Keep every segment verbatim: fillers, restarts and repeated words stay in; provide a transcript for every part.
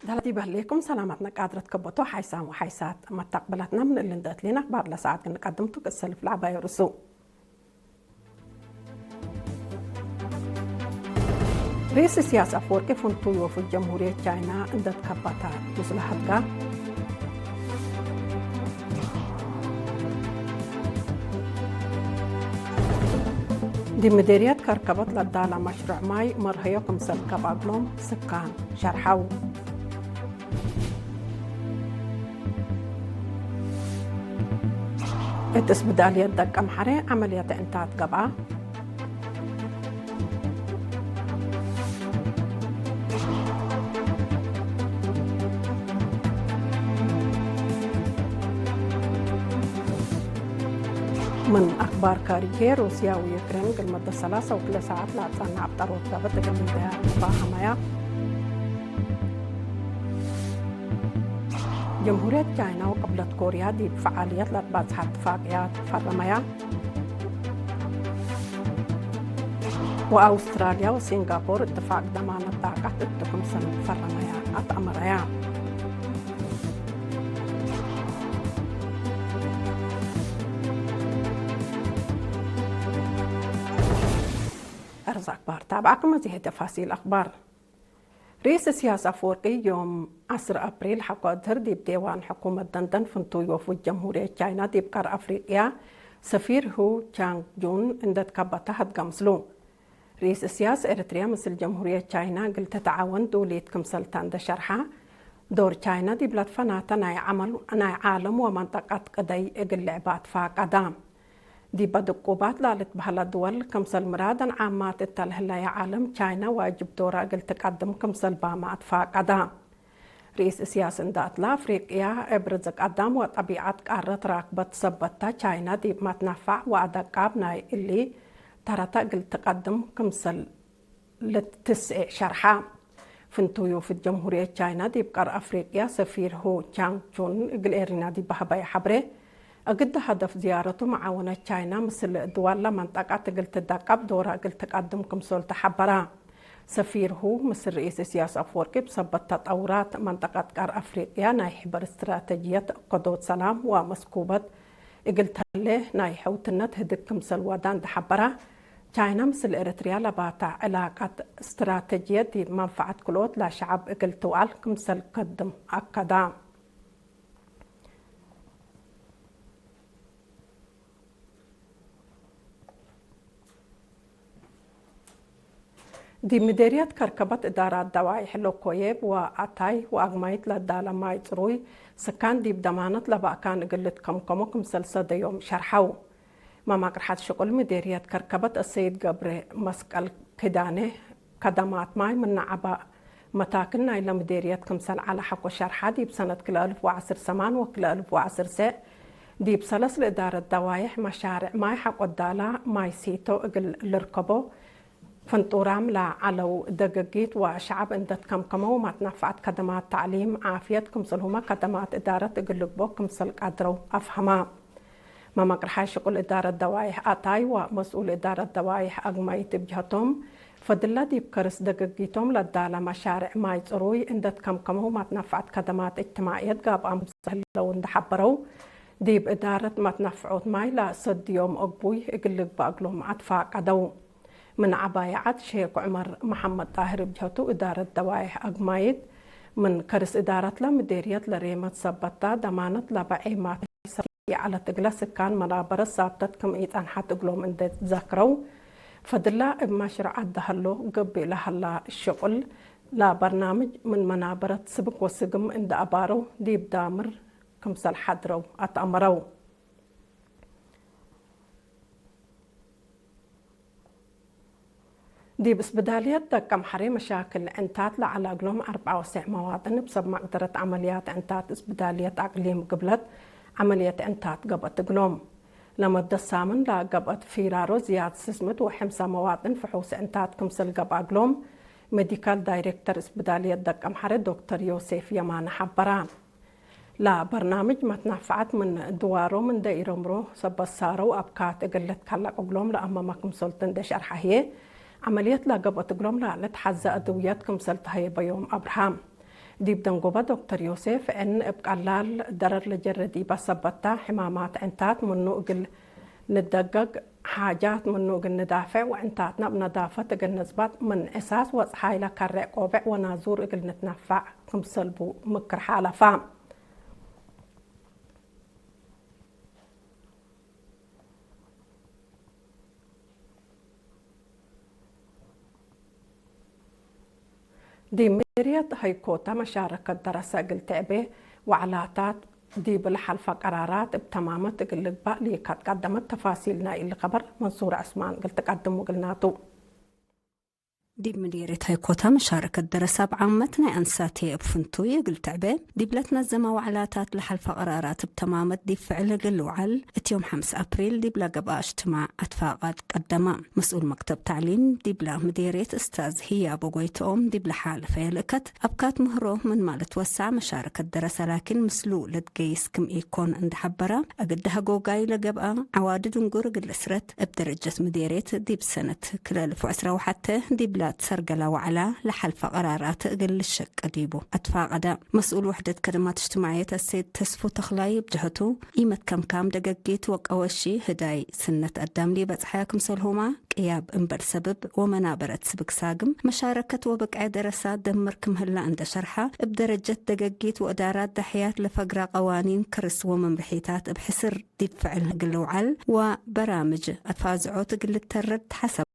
ዳላ ዲብ ህሌኩም ሰላማትና ቃድረት ከበቶ ሓይሳም ወሓይሳት መታቅበላትና ምን እሊ እንደ እትሌን አክባር ለሰዓት ክንቀድምቱ ክእሰልፍ ለዐባዩ ርእሱ። ርኢስ እስያስ አፈወርቂ ፍንቱይ ወፉድ ጀምሁርየት ቻይና እንደ ትከበተ ምስሉ ሀድጋ። ዲብ ምዴርየት ከርከበት ለዳላ መሽሩዕ ማይ መርሀዮ ክምሰል ገብአ እግሎም ስካን ሸርሐው። እት እስብዳልየት ደቀምሐሬ ዐመልየት ዕንታት ገብአ። ምን አክባር ካሪጅ፣ ሩስያ ወዩክሬን እግል መደት ሰላሳ ወክልኤ ሰዓት ለአጸንሐ አብጠሮት ገብእ እግል ልንደያ ትፋሀመያ። ጀምሁርየት ቻይና ወቅብለት ኮርያ ዲብ ፈዓልየት ለአትባጽሐ እትፋቅያት ፈረመያ። ወአውስትራልያ ወሲንጋፖር እትፋቅ ደማነት ጣቀት እቱ ክምሰል ፈረመያ አትአመረያ። አርዝ አክባር ታብዐክመ ዚሄ ተፋሲል አክባር። ርኢስ እስያስ አፈወርቂ ዮም ዐስር አፕሪል ሐቆ እድህር ዲብ ዴዋን ሕኩመት ደንደን ፍንቱይ ወፉድ ጀምሁርየት ቻይና ዲብ ቀር አፍሪቅያ ሰፊር ሁ ቻንግ ጁን እንደ ትከበተ ሀድገ ምስሉ። ርኢስ እስያስ ኤረትርያ ምስል ጀምሁርየት ቻይና እግል ትትዓወን ዱሊት ክምሰልታ እንደ ሸርሐ፣ ዶር ቻይና ዲብ ለትፈናተ ናይ ዐመል ናይ ዓለም ወመንጠቀት ቅደይ እግል ልዕባ ትፋቀዳ። ዲበ ድቁባት ላልትበህለ ድወል፣ ክምሰል ምራደን ዓማት እተ ለህለየ ዓለም፣ ቻይና ዋጅብ ዶራ እግል ትቀድም ክምሰልባመ አትፋቀዳ። ርኢስ እስያስ እንደ እትለ፣ አፍሪቅያ እብ ርዝቅ አዳም ወጠቢዐት ቃረት ራክበት ሰበት ተ፣ ቻይና ዲብ መትነፋዕ ወአደቃብ ናይ እሊ ተረተ እግል ትቀድም ክምሰል ልትስኤ ሸርሐ። ፍንቱይ ወፉድ ጀምሁርየት ቻይና ዲብ ቀር አፍሪቅያ ሰፊር ሁ ቻንግ ቹን እግል ኤሪና ዲብ ሀበየ ሐብሬ፣ እግደ ሀደፍ ዝያረቱ መዓወነት ቻይና ምስል ድዋል ለመንጠቀት እግል ትደቀብ ዶራ እግል ትቀድም ክምሰል ተሐበረ። ሰፊር ሁ ምስል ርኢስ እስያስ አፈወርቂ እብ ሰበት ተጠውራት መንጠቀት ቀር አፍሪቅያ ናይ ሕበር እስትራተጅየት፣ እከዶት ሰላም ወመስኩበት እግል ተህሌ ናይ ሕውትነት ህድግ ክምሰል ወዳ እንደ ሐበረ፣ ቻይና ምስል ኤረትርያ ለባታ ዕላቀት እስትራተጅየት ዲብ መንፈዐት ክልኦት ለሸዐብ እግል ትውዐል ክምሰል ከድም አከዳ። ዲብ ምዴርየት ከርከበት እዳራት ደዋይሕ ለኮዬብ ወአታይ ወአግማይት ለዳለ ማይ ጽሩይ ስካን ዲብ ደማነት ለበእካን እግል ልትከምከሞ ክምሰል ሰደዮም ሸርሐው። መማቅርሐት ሽቁል ምዴርየት ከርከበት አሰይድ ገብረ መስቀል ክዳኔ፣ ከደማት ማይ ምነ ዐበ መታክል ናይለ ምዴርየት ክምሰል ዐለ ሐቆ ሸርሐ፣ ዲብ ሰነት ክልኤ አልፍ ወዐስር ሰማን ወክልኤ አልፍ ወዐስር ሴዕ ዲብ ሰለስ ለእዳረት ደዋይሕ መሻርዕ ማይ ሐቆ ዳላ ማይ ሲቶ እግል ልርከቦ ፍንጡራም ለዐለው ደገጊት ወሸዐብ እንደ ትከምከመው፣ መትነፈዐት ከደማት ተዕሊም፣ ዓፍየት ክምሰልሁመ ከደማት እዳረት እግል ልግቦ ክምሰል ቀድረው አፍሀማ። መመቅርሓይ ሽቁል እዳረት ደዋይሕ አታይ ወመስኡል እዳረት ደዋይሕ አግማይት እብ ጀህቶም፣ ፈድለ ዲብ ከርስ ደገጊቶም ለዳለ መሻርዕ ማይ ጽሩይ እንደ ትከምከመው፣ መትነፈዐት ከደማት እጅትማዕየት ጋብአም ህለው እንደ ሐበረው፣ ዲብ እዳረት መትነፍዖት ማይ ለሰድዮም እግቡይ እግል ልግበእ እግሎም አትፋቀደው። ምን ዐባይ ዐድ ሼክ ዑመር መሐመድ ጣህር እብ ጀህቱ፣ እዳረት ደዋይሕ አግማይት ምን ከርስ እዳረትለ ምዴርየት ለሬመት ሰበታ፣ ደማነት ለበ ዔማት ሰፊ ዐለት እግለ ስካን መናበረት ሳብተት ክም ኢጸንሐት እግሎም እንዴ ዘክረው፣ ፈድላ እብ መሽረዕ አደሀሎ ገብእ ለሀላ ሽቁል ለበርናምጅ ምን መናበረት ስብክ ወስግም እንዴ አባረው ዲብ ዳምር ክምሰል ሐድረው አትአመረው። ዲብ እስብዳልየት ደቀምሐሬ መሻክል ዕንታት ለዐለ እግሎም አርበዕ ወሰዕ መዋጥን እብ ሰብ መቅደረት ዐመልያት ዕንታት እስብዳልየት አቅሊም ግብለት ዐመልየት ዕንታት ገብአት እግሎም። ለመደት ሳምን ለገብአት ፊራሮ ዝያድ ስስ ምእት ወሐምሳ መዋጥን ፍሑስ ዕንታት ክምሰል ገብአ እግሎም ሜዲካል ዳይሬክተር እስብዳልየት ደቀምሐሬ ዶክተር ዮሴፍ የማነ ሐበራ። ለበርናምጅ መትናፈዐት ምን ድዋሮም እንዴ ኢረምሮ ሰበት ሳረው አብካት እግል ልትከለቅ እግሎም ለአመመ ክምሰልቱ እንዴ ሸርሐ ህዬ፣ ዐመልየት ለገብአት እግሎም ለልትሐዘ አድውየት ክምሰል ተሀየበዮም አብርሃም። ዲብ ደንጎበ ዶክተር ዮሴፍ፣ ዕን እብ ቀላል ደረር ለጀረ ዲበ ሰበት ተ፣ ሕማማት ዕንታት ምኑ እግል ንደገግ፣ ሓጃት ምኑ እግል ንዳፌዕ ወዕንታትና እብ ነዳፈት እግል ንጽበጥ፣ ምን ዕሳስ ወጽሓይ ለከሬዕ ቆቤዕ ወናዙር እግል ንትነፋዕ ክምሰል ቡ ምክር ሓለፋ። ዲብ ምዴርየት ሀይኮተ መሻረከት ደረሰ እግል ትዕቤ ወዐላታት ዲብ ለሐልፈ ቀራራት እብ ተማመት እግል ልግባእ ሊከ ትቀደመት። ተፋሲል ናይ እሊ ከበር መንሱር ዐስማን እግል ትቀድም ወእግልናቱ። ዲብ ምዴርየት ሀይኮተ መሻረከት ደረሰ እብ ዓመት ናይ አንሳቴ እብ ፍንቱይ እግል ትዕቤ ዲብ ለትነዘመ ወዐላታት ለሐልፈ ቀራራት እብ ተማመት ዲብ ፍዕል እግል ልውዐል እት ዮም ሐምስ አፕሪል ዲብ ለገብአ እጅትማዕ አትፋቃድ ቀደመ። መስኡል መክተብ ተዕሊም ዲብለ ምዴርየት እስታዝ ህያቦ ጎይትኦም ዲብለ ሓለፈ የልእከት አብካት ምህሮ ምንመ ልትወሰዕ መሻረከት ደረሰ ላኪን ምስሉ ልትገይስ ክም ኢኮን እንዴ ሐበረ፣ እግል ደሀጎጋይ ለገብአ ዐዋዲ ድንጉር እግል ልስረት እብ ደረጀት ምዴርየት ዲብ ሰነት ክለ አልፍ ወዕስራ ወሐተ ዲብለ ትሰርገለ ወዐላ ለሐልፈ ቀራራት እግል ልሸቅ ዲቡ አትፋቀደ። መስኡል ወሕደት ከደማት እጅትማዕየት አሰይድ ተስፉ ተኽላይ እብ ጀሀቱ፣ ኢመትከምካም ደገጊት ወቀወሺ ህዳይ ስነት አዳም ሊበጽሐ ክምሰልሁመ፣ ቅያብ እምበል ሰብብ ወመናበረት ስብክ ሳግም መሻረከት ወብቅዐ ደረሳ ደምር ክም ህለ እንደ ሸርሐ፣ እብ ደረጀት ደገጊት ወእዳራት ደሕያት ለፈግረ ቀዋኒን፣ ክርስ ወመምርሒታት እብ ሕስር ዲብ ፍዕል እግል ልውዐል ወበራምጅ አፋዝዖት እግል ልተረድ ተሐሰበ።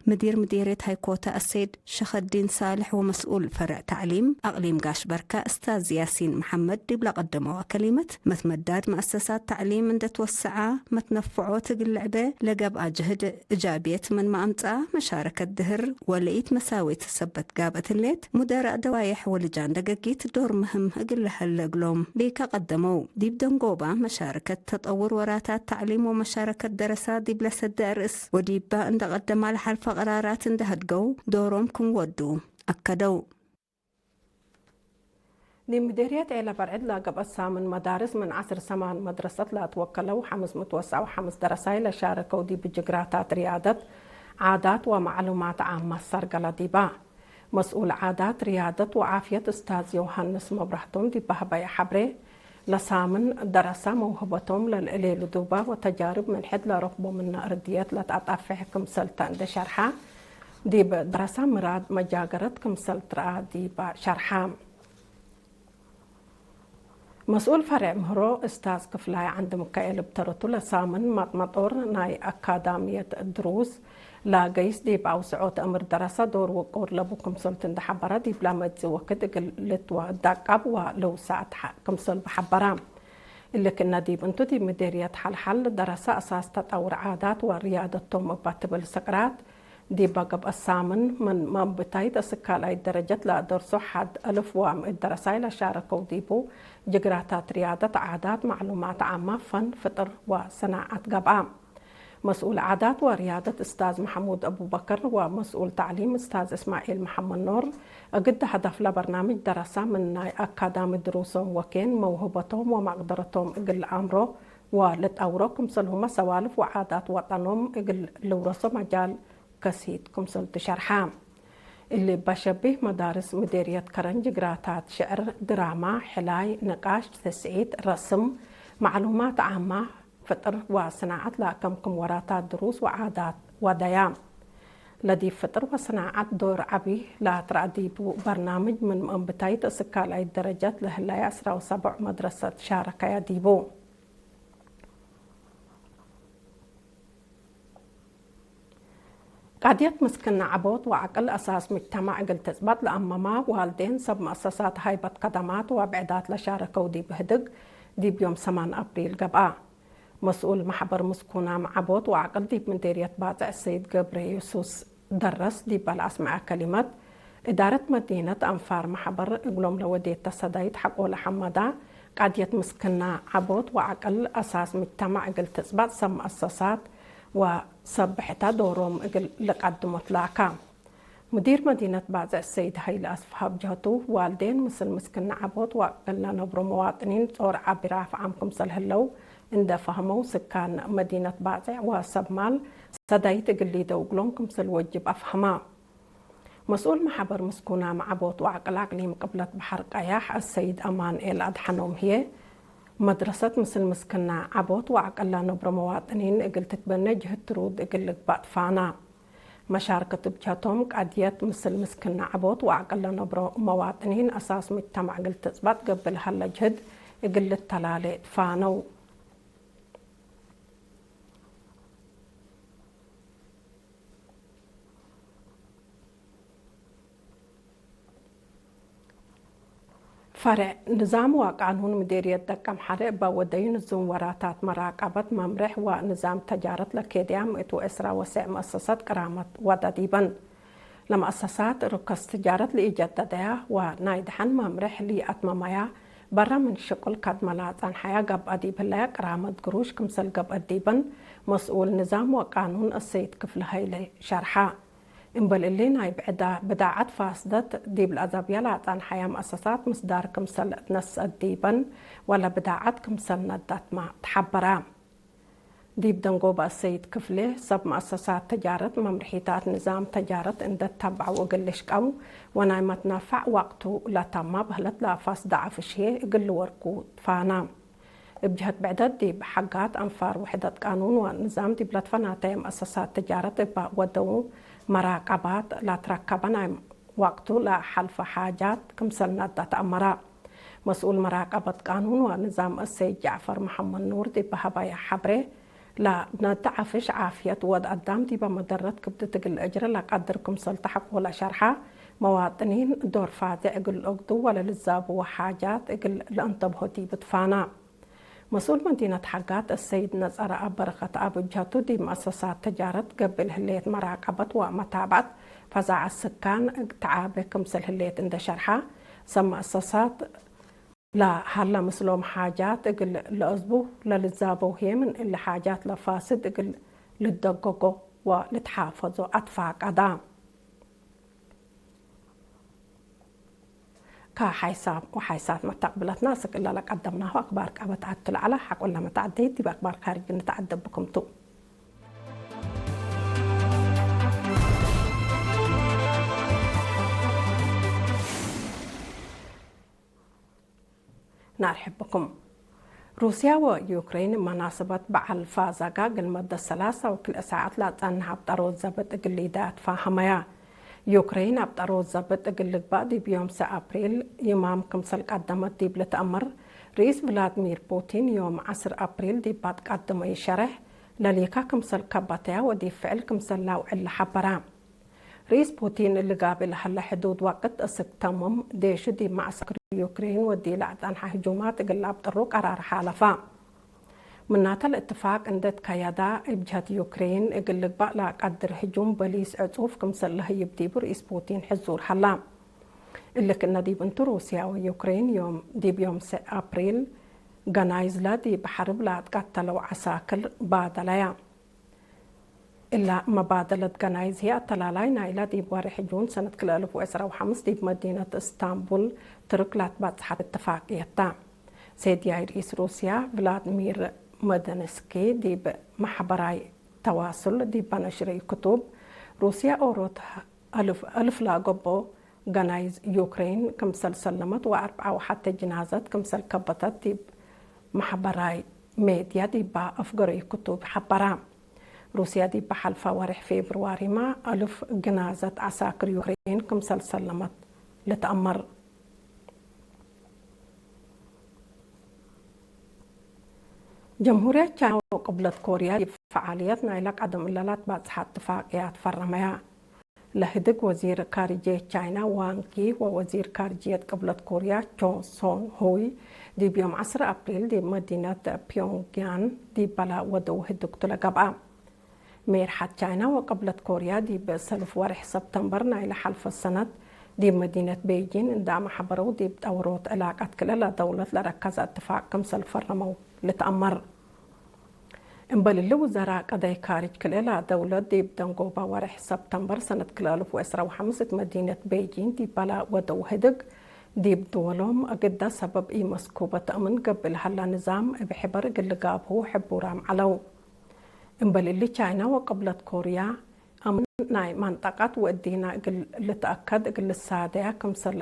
ምዲር ምዴርየት ሀይኮተ አሰይድ ሸኸዲን ሳልሕ ወመስኡል ፈርዕ ተዕሊም አቅሊም ጋሽ በርከ እስታዝ ያሲን መሐመድ ዲብ ለቀደመወ ከሊመት፣ መትመዳድ መአሰሳት ተዕሊም እንዴ ትወሰዐ መትነፍዖት እግል ልዕቤ ለገብአ ጅህድ እጃብየት ምንመ አምጽአ፣ መሻረከት ድህር ወለኢትመሳዌት ሰበት ጋብአት ህሌት፣ ሙደራእ ደዋዬሕ ወልጃን ደገጊት ዶር ምህም እግል ለሀለ እግሎም ሊከ ቀደመው። ዲብ ደንጎባ መሻረከት ተጠውር ወራታት ተዕሊም ወመሻረከት ደረሳ ዲብ ለሰደ አርእስ ወዲበ እንደ ቀደማ ለሐልፈ ቀራራት እንደ ሀድገው ዶሮም ክም ወዱ አከደው። ዲብ ምዴርየት ዔለ በርዕድ ለገብአ ሳምን መዳርስ ምን ዐስር ሰማን መድረሰት ለአትወከለው ሐምስ ምትወሰዕ ወሐምስ ደረሳይ ለሻረከው ዲብ ጅግራታት ርያደት፣ ዓዳት ወመዕሉማት ዓመ አሰርገለ ዲባ። መስኡል ዓዳት፣ ርያደት ወዓፍየት እስታዝ ዮሃንስ መብራህቶም ዲብ በህበየ ሐብሬ፣ ለሳምን ደረሰ መውህበቶም ለልእሌ ልዱበ ወተጃርብ ምን ሕድ ለረክቦ ምነ እርድየት ለተአጠፍሕ ክምሰል ተ እንዴ ሸርሐ፣ ዲብ ደረሰ ምራድ መጃገረት ክምሰል ትረአ ዲበ ሸርሐ። መስኡል ፈሬዕ ምህሮ እስታዝ ክፍላይ ዐንድ-ምካኤል እብ ተረቱ ለሳምን መጥመጦር ናይ አካዳምየት ድሩስ ለገይስ ዲብ አውስዖት እምር ደረሰ ዶር ውቁር ለቡ ክምሰልቱ እንዴ ሐበረ፣ ዲብለ መጽእ ወክድ እግል ልትወደቀብ ወልውሰዕ ክምሰል በሐበረ። እሊ ክእነ ዲብ እንቱ ዲብ ምዴርየት ሐልሐል ደረሰ አሳስ ተጠውር ዓዳት ወርያደቶም እበ ትብል ስቅራት፣ ዲበ ገብአ ሳምን ምን መንብታይት እስካላይት ደረጀት ለአደርሶ ሐድ አልፍ ወምእት ደረሳይ ለሻረከው ዲቡ፣ ጅግራታት ርያደት፣ ዓዳት፣ መዕሉማት ዓመ፣ ፈን፣ ፍጥር ወሰናዐት ገብአ። መስኡል ዓዳት ወርያደት እስታዝ መሐሙድ አቡበከር ወመስኡል ተዕሊም እስታዝ እስማዒል መሐመድ ኖር፣ እግድ ሀደፍ ለበርናምጅ ደረሰ ምን ናይ አካዳሚ ድሩሶም ወኬን መውህበቶም ወመቅደረቶም እግል ለአምሮ ወልጠውሮ፣ ክምሰልሁመ ሰዋልፍ ወዓዳት ወጠኖም እግል ልውረሶ መጃል ከሲት ክምሰልቱ ሸርሐ። እሊ እበ ሸቢህ መዳርስ ምዴርየት ከረን ጅግራታት ሽዕር፣ ድራማ፣ ሕላይ፣ ንቃሽ፣ ተስዒት፣ ረስም፣ መዕሉማት ዓመ፣ ፍጥር ወሰናዐት ለአከምክም ወራታት ድሩስ ወዓዳት ወደያ። ለዲብ ፍጥር ወሰናዐት ዶር ዐቢ ለአትረአ ዲቡ በርናምጅ ምን መንብታይት እስካላይት ደረጀት ለህለየ ዐስራ ወሰቡዕ መድረሰት ሻረከየ ዲቡ። ቃድየት ምስክነ ዐቦት ወዐቅል አሳስ ምጅተማዕ እግል ትጽበጥ ለአመማ ዋልዴን ሰብ መአሰሳት ሃይበት ከደማት ወብዕዳት ለሻረከው ዲብ ህድግ ዲብ ዮም ሰማን አብሪል ገብአ። መስኡል መሕበር ምስኩናም ዐቦት ወዐቅል ዲብ ምዴርየት ባጽዕ ሰይድ ገብረየሱስ ደረስ ዲበ ለአስመዐ ከሊመት፣ እዳረት መዲነት አንፋር መሕበር እግሎም ለወዴተ ሰዳይት ሐቆለ ሐመዳ፣ ቃድየት ምስክነ ዐቦት ወዐቅል አሳስ ምጅተማዕ እግል ትጽበጥ ሰብ መአሰሳት ወሰብ ብሕተ ዶሮም እግል ልቀድሞ ትላካ። ሙዲር መዲነት ባጽዕ ሰይድ ሀይለ አስፍሃ እብ ጀህቱ፣ ዋልዴን ምስል ምስክነ ዐቦት ወዐቅል ለነብሮ መዋጥኒን ጾር ዐቢ ራፍዓም ክምሰል ህለው እንዴ ፈህመው፣ ስካን መዲነት ባጽዕ ወሰብ ማል ሰዳይት እግል ሊደው እግሎም ክምሰል ወጅብ አፍሀማ። መስኡል መሓበር ምስኩናም ዐቦት ወዐቅል አቅሊም ቅብለት በሐር ቀያሕ አሰይድ አማንኤል አድሐኖም ህዬ፣ መድረሰት ምስል ምስክና ዐቦት ወዐቅል ለነብሮ መዋጥኒን እግል ትትበኔ ጅህድ ትሩድ እግል ልግባእ ትፋና። መሻርከት እብ ጀቶም፣ ቀድየት ምስል ምስክና ዐቦት ወዐቅል ለነብሮ መዋጥኒን አሳስ ሙጅተማዕ እግል ትጽበጥ ገብእ ለሀለ ጅህድ እግል ልተላሌ ትፋነው። ፈርዕ ንዛም ወቃኑን ምዴርየት ደቀምሐረ እበ ወደዩ ንዙም ወራታት መራቀበት መምርሕ ወንዛም ተጃረት ለኬድያ ምእት ወዕስራ ወሰዕ መአሰሳት ቅራመት ወደ ዲበን። ለመአሰሳት ርከስ ትጃረት ለኢጀደደያ ወናይ ደሐን መምርሕ ለኢአትመመያ በረ ምን ሽቁል ከድመ ለአጸንሐያ ገብአ ዲብ ህለያ ቅራመት ግሩሽ ክምሰል ገብአት ዲበን መስኡል ንዛም ወቃኑን እሰይድ ክፍለ ሀይለ ሸርሐ። እምበል እሊ ናይ ብዕዳ-፣ ብዳዓት ፋስደት ዲብ ለአዘብያ ለአጸንሐያ መአሰሳት ምስዳር ክምሰል እትነስአት ዲበን ወለ ብዳዓት ክምሰል ነዳትመ ተሐበራ። ዲብ ደንጎበ እሰይድ ክፍሌ፣ ሰብ መአሰሳት ተጃረት መምርሒታት ንዛም ተጃረት እንደ ተበዐው እግል ልሽቀው ወናይ መትነፈዕ ወቅቱ ለተማ በህለት ለአፋስ ደዐፍሽ ህዬ እግል ልወርኩ ትፋና። እብ ጀህት ብዕደት ዲብ ሐጋት አንፋር ውሕደት ቃኑን ወንዛም ዲብ ለትፈናተየ መአሰሳት ተጃረት እበ ወደው መራቀባት ለትረከበ ናይ ወቅቱ ለሐልፈ ሓጃት ክምሰል ነዳ ተአመረ። መስኡል መራቀበት ቃኑን ወንዛም እሰይድ ጃዕፈር መሐመድ ኑር ዲብ ሀበየ ሐብሬ፣ ለነዳ ዐፍሽ ዓፍየት ወድ አዳም ዲበ መደረት ክብድት እግል እጅረ ለቀድር ክምሰል ተሐቆ ለሸርሐ፣ መዋጥኒን ዶር ፋዜዕ እግል ልአግዱ ወለልዛብዎ ሓጃት እግል ለአንተብሆ ዲብ ትፋና። መስኡል መዲነት ሐጋት አሰይድ ነጸረ አብ በረከት አብ ጀቱ፣ ዲብ መአሰሳት ተጃረት ገብእ ለህሌት መራቀበት ወመታብዐት ፈዛዐት ስካን እግል ተዓቤ ክምሰል ህሌት እንደ ሸርሐ፣ ሰብ መአሰሳት ለሀለ ምስሎም ሓጃት እግል ለአዝቡ ለልዛበው ህዬ፣ ምን እሊ ሓጃት ለፋስድ እግል ልደገጎ ወልትሓፈዞ አትፋቀዳ። ከሓይሳም ወሓይሳት መተቅብለትና፣ እስክ እለ ለቀደምናሁ አክባር ቃበት ዐድ ቱ ለዐለ፣ ሐቆ ለመተዐደይት ዲብ አክባር ካርጅ ንትዐደብ ብኩም ቱ። ነአርሕብ ብኩም። ሩስያ ወዩክሬን መናስበት በዐል ፋዛጋ እግል መደት ሰላሳ ወክልኤ ሳዐት ለአጸንሐ አብጠሮት ዘብጥ እግል ሊዳ አትፋሀመያ። ዩክሬን አብጠሮት ዘብጥ እግል ልግባእ ዲብ ዮም ሰዕ አፕሪል ይማም ክምሰል ቀደመት ዲብ ልትአመር ርኢስ ቭላድሚር ፑቲን ዮም ዐስር አፕሪል ዲብ አትቀድመ ይሸሬሕ ለሊካ ክምሰል ከበተያ ወዲብ ፍዕል ክምሰል ለአውዕል ለሐበራ። ርኢስ ፑቲን እሊ ጋብእ ለሀለ ሕዱድ ወቅት እስክ ተምም ዴሹ ዲብ መዐስክር ዩክሬን ወዲ ለአጸንሐ ህጁማት እግል ለአብጥሩ ቀራር ሓለፋ። ምናተ ለእትፋቅ እንዴ ትከየዳ፣ እብ ጀህት ዩክሬን እግል ልግባእ ለቀድር ህጁም በሊስ ዕጹፍ ክምሰል ለህይብ ዲቡ ርኢስ ፑቲን ሕዙር ሀላ። እሊ ክእነ ዲብ እንቱ ሩስያ ወዩክሬን ዮም፣ ዲብ ዮም ሰዕ አፕሪል ገናይዝለ ዲብ ሐርብ ለአትቀተለው ዐሳክር ባደለያ። እላ መባደለት ገናይዝ ህይ አተላላይ ናይላ ዲብ ወሬሕ ጁን ሰነት ክልኤ አልፍ ወዕስራ ወሐምስ ዲብ መዲነት እስታንቡል ትርክ ላትባጽሐት እትፋቅየት ተ። ሴድያይ ርኢስ ሩስያ ቭላድሚር መደንስኪ ዲብ መሕበራይ ተዋሱል ዲብ በነሽረዩ ክቱብ፣ ሩስያ ኦሮት አልፍ፣ አልፍ ለአገቦ ገናይዝ ዩክሬን ክምሰል ሰለመት ወአርብዓ ወሐቴ ጅናዘት ክምሰል ከበተት ዲብ መሕበራይ ሜድያ ዲባ አፍገረዩ ክቱብ ሐበራ። ሩስያ ዲብ ሐልፈ ወሬሕ ፌብርዋሪመ አልፍ ግናዘት ዐሳክር ዩክሬን ክምሰል ሰለመት ልትአመር። ጀምሁርየት ቻይና ወቅብለት ኮርያ ዲብ ፈዓልየት ናይለ ቀደም እለ ለአትባጽሐ እትፋቅያት ፈረመያ። ለህድግ ወዚር ካርጅየት ቻይና ዋንግ ዪ ወወዚር ካርጅየት ቅብለት ኮርያ ቾ ሶን ሁይ ዲብ ዮም ዐስር አፕሪል ዲብ መዲነት ፒዮንግያን ዲበ ለወደው ህድግ ቱ ለገብአ። ሜርሐት ቻይና ወቅብለት ኮርያ ዲብ ሰልፍ ወሬሕ ሰብተምበር ናይለ ሐልፈ ሰነት ዲብ መዲነት ቤይጂን እንዳ አመሐበረው ዲብ ጠውሮት ዕላቀት ክልኤ ለደውለት ለረከዘ እትፋቅ ክምሰል ፈረመው ልትአመር። እምበል እሊ፣ ውዘራእ ቀደይ ካርጅ ክልኤ ለደውለት ዲብ ደንጎበ ወሬሕ ሰብተምበር ሰነት ክልኤ አልፍ ወዕስራ ወሐምስ እት መዲነት ቤይጂን ዲበ ለወደው ህድግ፣ ዲብ ድወሎም እግደ ሰበብ ኢመስኩበ ተእምን ገብእ ለሀላ ንዛም እብ ሕበር እግል ልጋብሁ ሕቡራም ዐለው። እምበል እሊ፣ ቻይና ወቅብለት ኮርያ አምን ናይ መንጠቀት ወእዲነ እግል ልትአከድ እግል ልሳደያ ክምሰል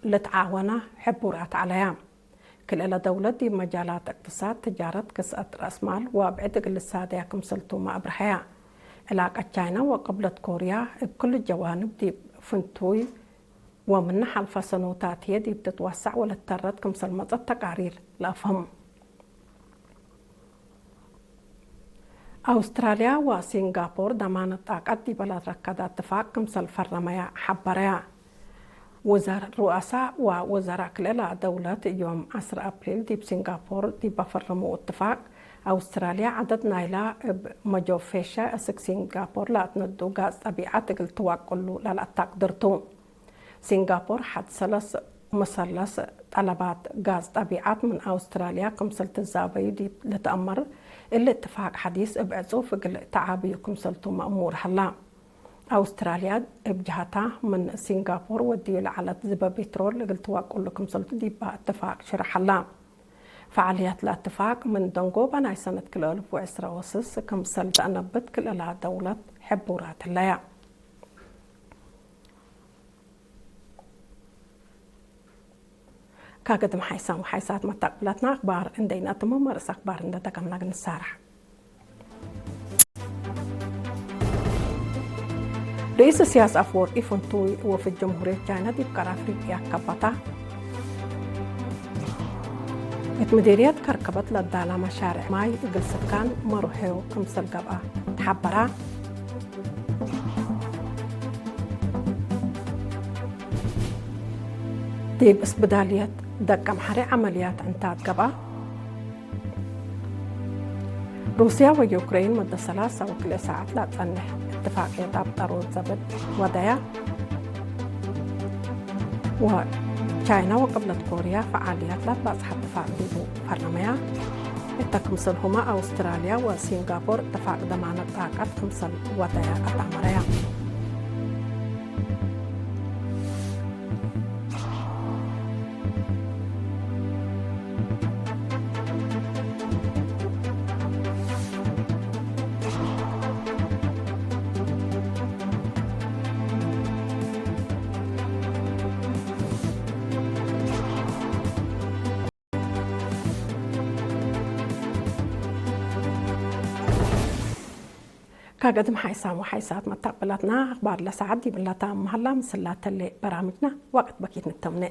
ልትዓወነ ሕቡራት ዐለያ። ክልኤለ ደውለት ዲብ መጃላት እቅትሳድ፣ ትጃረት፣ ክስአት ረአስ ማል ወአብዕድ እግል ልሳደያ ክምሰልቱመ አብርሀያ። ዕላቀት ቻይና ወቅብለት ኮርያ እብ ክሉ ጀዋንብ ዲብ ፍንቱይ ወምነ ሐልፈ ሰኖታት ህዬ ዲብ ትትወሰዕ ወልትተረት ክምሰል መጸት ተቃሪር ለአፍህም። አውስትራልያ ወሲንጋፖር ደማነት ጣቀት ዲበ ለትረከደ እትፋቅ ክምሰል ፈረመያ ሐበረያ። ውዘር ሩአሳ ወውዘራእ ክልኤ ደውለት ዮም ዐስር አፕሪል ዲብ ሲንጋፖር ዲበ ፈረመው እትፋቅ፣ አውስትራልያ ዐደድ ናይላ እብ መጆፌሸ እስክ ሲንጋፖር ለአትነዱ ጋዝ ጠቢዐት እግል ትዋቅሉ ለለአታቅድር ቱ። ሲንጋፖር ሐድ ሰለስ መሰለስ ጠለባት ጋዝ ጠቢዐት ምን አውስትራልያ ክምሰል ትዛበዩ ዲብ ልትአመር፣ እሊ እትፋቅ ሐዲስ እብ ዕጹፍ እግል ተዓብዩ ክምሰልቱ መእሙር ሀላ። አውስትራልያ እብ ጀሀታ ምን ሲንጋፖር ወድዩ ለዐለት ዝበ ቤትሮል እግል ትዋቅሉ ክምሰልቱ ዲባ እትፋቅ ሽርሐ ሀላ። ፈዓልያት ለእትፋቅ ምን ደንጎበ ናይ ሰነት ክልኤ አልፍ ወዕስራ ወስስ ክምሰል ተአነብት ክልኤላ ደውለት ሕቡራት ህለያ። ከግድም ሓይሳም ወሓይሳት መታቅብለትና አክባር እንዴ ኢነአትምም፣ ርእስ አክባር እንዴ ደገምና እግል ንሳረሕ። ርኢስ እስያስ አፍወርቂ ፍንቱይ ወፍድ ጀምሁርየት ቻይና ዲብ ቀር አፍሪቅያ ከበታ። እት ምዲርየት ከርከበት ለዳላ መሻርዕ ማይ እግል ስካን መሩሔው ክምሰል ገብአ ተሐበራ። ዲብ እስብዳልየት ደቀምሐሬ ዐመልያት ዕንታት ገብአ። ሩስያ ወዩክሬን መደ ሰላሳ ወክልኤ ሳዐት ለአጸንሕ እትፋቅየት አብጠሮት ዘብጥ ወደያ። ወቻይና ወቅብለት ኮርያ ፈዓልያት ለአትባጽሐ እትፋቅ ዲቡ ፈረመያ። እተ ክምሰልሁመ አውስትራልያ ወሲንጋፖር እትፋቅ ደማነት ጣቀት ክምሰል ወደያ አትአመረያ። ከገድም ሓይሳም ወሓይሳት መታቅብላትና አክባር ለሰዓት ዲብላ ታም መሀላ ምስላ ተሌ በራምጅና ወቅት በኪት ንተምነ።